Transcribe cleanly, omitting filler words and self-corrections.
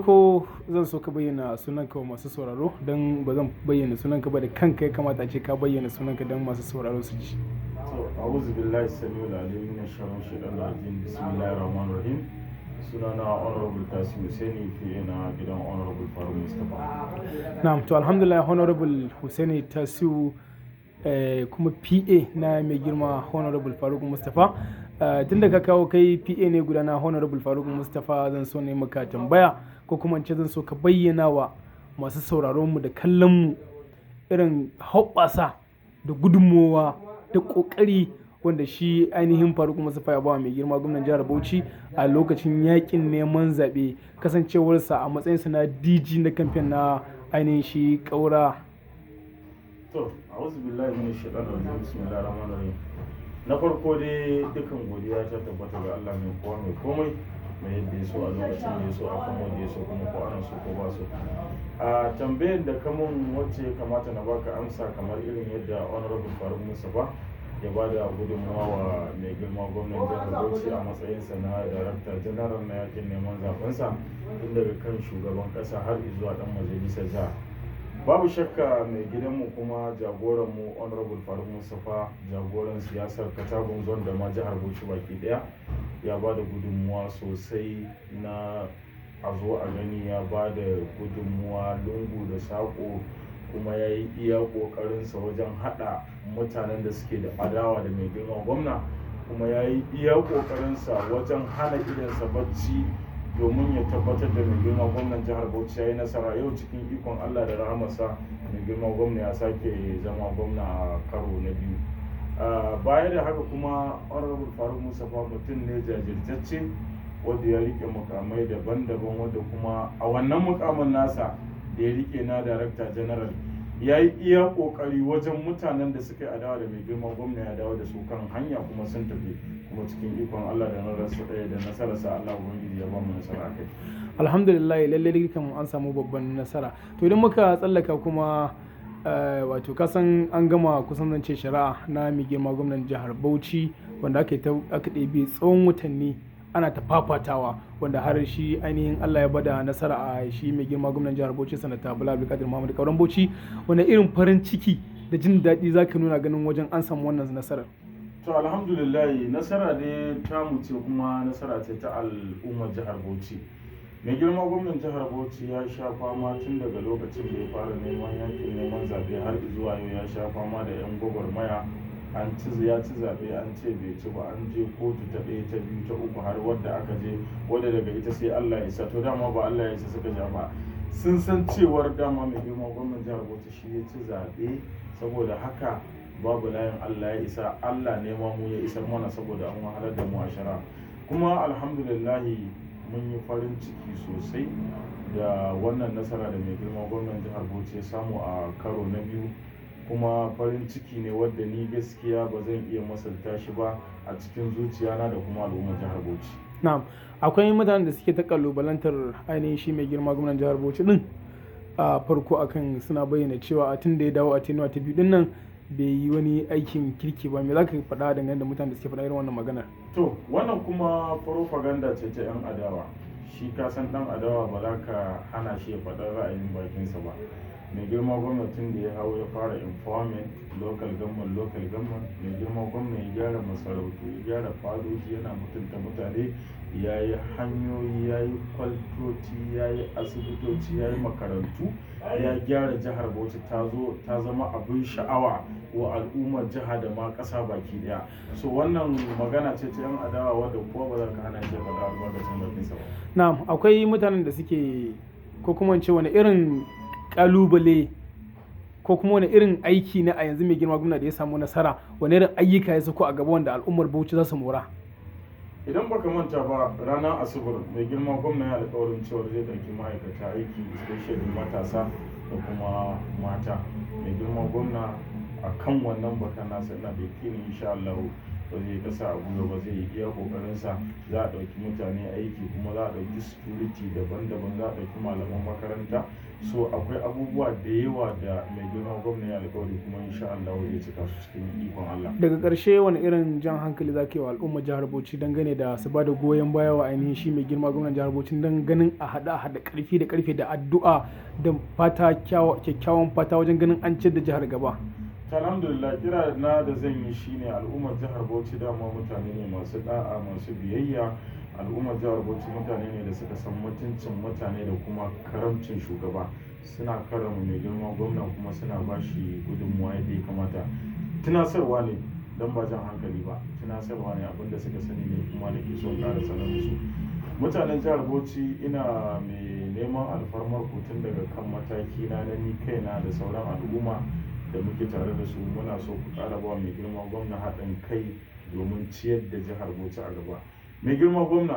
Ko zan so ka bayyana sunanka wa masu sauraro don ba zan bayyana sunanka ba, da kanka ya kamata ace ka bayyana sunanka don masu sauraro su ji. To, a'udhu billahi samiul alim minash shaitanir rajim. Bismillahir rahmanir rahim. Sunana Honorable Tasiu Hussaini, PA na gidan Honorable Faruk Mustapha. Na'am, to alhamdulillah, Honorable Hussaini Tasiu, kuma PA na mai girma Honorable Faruk Mustapha. Tun da ka kawo kai PA ne guda na Honorable Faruk Mustapha, zan so ne maka tambaya, ko kuma in ce zan so ka bayyana wa masu sauraron mu da kallon mu irin hoɓɓasa da gudunmowa da ƙoƙari wanda shi ainihin Faruk Mustapha ya bawa mai girma gwamnan jihar Bauchi a lokacin yakin neman zaɓe, kasancewarsa a matsayinsa na DG na kamfen na ainihin shi ƙaura. To, a'udhu billahi minash shaitanir rajim. Bismillahir rahmanir rahim. Na farko dai, dukan godiya ta tabbata ga Allah mai kowa mai komai, mai yadda ya so, a lokacin da ya so, akan wanda ya so, kuma ko ana so ko ba so. A tambayar da ka mun wacce ya kamata na baka amsa, kamar irin yadda Honorable Faruk Mustapha ya ba da gudunmawa wa mai girma gwamnan jihar Bauchi a matsayinsa na Director General na yakin neman zaɓensa, tun daga kan shugaban ƙasa har zuwa ɗan majalisar jiha. Babu shakka, mai gidanmu kuma jagoranmu Honorable Faruk Mustapha, jagoran siyasar Katagun Zone da ma jihar Bauchi baki ɗaya, ya ba da gudunmuwa sosai na a zo a gani. Ya ba da gudunmuwa lungu da saƙo, kuma ya yi iya ƙoƙarinsa wajen haɗa mutanen da suke da adawa da mai girma gwamna, kuma ya yi iya ƙoƙarinsa wajen hana idonsa bacci domin ya tabbatar da mai girma gwamnan jihar Bauchi ya yi nasara. Yau, cikin ikon Allah da rahamarsa, mai girma gwamna ya sake zama gwamna a karo na biyu. Baya da haka kuma, Honorable Faruk Mustapha mutum ne jajirtacce wanda ya rike mukamai daban-daban, wanda kuma a wannan mukamin nasa da ya rike na Director General, ya yi iya kokari wajen mutanen da suka yi adawa da mai girma gwamna ya dawo da su kan hanya, kuma sun tafi, kuma cikin ikon Allah da nasararsa, Allah Ubangiji ya ba mu nasara kai. Alhamdulillah, lallai kan an samu babban nasara. To, idan muka tsallaka kuma, wato kasan an gama kusan zance shari'a na mai girma gwamnan jihar Bauchi, wanda aka aka ɗebi tsawon watanni ana ta fafatawa, wanda har shi ainihin Allah ya bada nasara a shi mai girma gwamnan jihar Bauchi, Sanata Bala Abdulkadir Muhammad Kauran Bauchi. Wanda irin farin ciki da jin daɗi zaka nuna ganin wajen an samu wannan nasarar? To, alhamdulillah, nasara dai ta mu ce, kuma nasara ce ta al'ummar jihar Bauchi. Mai girma gwamnan jihar Bauchi ya sha fama tun daga lokacin da ya fara neman yakin neman zaɓe har zuwa yau. Ya sha fama da 'yan gwagwarmaya. An ci, ya ci zaɓe, an ce bai ci ba, an je kotu ta ɗaya, ta biyu, ta uku, har wadda aka je wadda daga ita sai Allah ya isa. To, dama ba Allah ya isa suka ja ba, sun san cewar dama mai girma gwamnan jihar Bauchi shi ya ci zaɓe. Saboda haka babu layin Allah ya isa, Allah ne ma mu ya isar mana, saboda an wahalar da mu a shari'a. Kuma alhamdulillahi, mun yi farin ciki sosai da wannan nasara da mai girma gwamnan jihar Bauchi ya samu a karo na biyu, kuma farin ciki ne wadda ni gaskiya ba zan iya misalta shi ba a cikin zuciyana da kuma al'ummar jihar Bauchi. Na'am, akwai mutanen da suke ta kalubalantar ainihin shi mai girma gwamnan jihar Bauchi din a farko, akan suna bayyana cewa a tun da ya dawo a tenure ta biyu din nan bai yi wani aikin kirki ba. Me za ka faɗa dangane da mutanen da suke faɗa irin wannan maganar? To, wannan kuma propaganda ce ta 'yan adawa. Shi ka san ɗan adawa ba za ka hana shi ya faɗa ra'ayin bakinsa ba. Mai girma gwamnatin da ya hau, ya fara empowerment, local government, local government. Mai girma gwamna ya gyara masarautu, ya gyara fadoji, yana mutunta mutane, ya yi hanyoyi, ya yi kwaltoci, ya yi asibitoci, ya yi makarantu, ya gyara jihar Bauchi ta zo ta zama abin sha'awa wa al'ummar jiha da ma ƙasa baki daya. So wannan magana ce ta 'yan adawa wadda kowa ba za ka hana shi ya faɗa albarkacin bakinsa ba. Na'am, akwai mutanen da suke, ko kuma in ce wani irin kalubale ko kuma wani irin aiki ne a yanzu mai girma gwamna da ya samu nasara, wani irin ayyuka ya sako a gaba wanda al'ummar Bauchi za su mora? Idan baka manta ba, ranar Asabar mai girma gwamna ya alkawarin cewa zai ɗauki ma'aikata aiki, especially matasa da kuma mata. Mai girma gwamna a kan wannan baka nasa, ina da yakinin insha Allah Ba zai kasa a gwiwa ba, zai yi iya kokarinsa. Za a ɗauki mutane aiki, kuma za a ɗauki security daban-daban, za a ɗauki malaman makaranta. So akwai abubuwa da yawa da mai girma gwamna ya alkawari, kuma insha Allah zai cika su cikin ikon Allah. Daga ƙarshe, wani irin jan hankali za ka yi wa al'ummar jihar Bauchi dangane da su ba da goyon baya wa ainihin shi mai girma gwamnan jihar Bauchi, don ganin a haɗa ƙarfi da ƙarfe da addu'a da fata, kyakkyawan fata, wajen ganin an ciyar da jihar gaba? Alhamdulillah, kira na da zan yi shine, al'ummar jihar Bauchi dama mutane ne masu da'a, masu biyayya. Al'ummar jihar Bauchi mutane ne da suka san mutuncin mutane da kuma karamcin shugaba. Suna karrama mai girma gwamna, kuma suna ba shi gudunmuwa yadda ya kamata. Tunasarwa ne, don ba jan hankali ba, tunasarwa ne, abinda suka sani ne kuma da ke son ƙara sanar musu. Mutanen jihar Bauchi, ina mai neman alfarmar ku tun daga kan mataki na na ni kaina da sauran al'umma da muke tare da su. Muna so ku ƙara ba mai girma gwamna haɗin kai domin ciyar da jihar Bauchi a gaba. Mai girma gwamna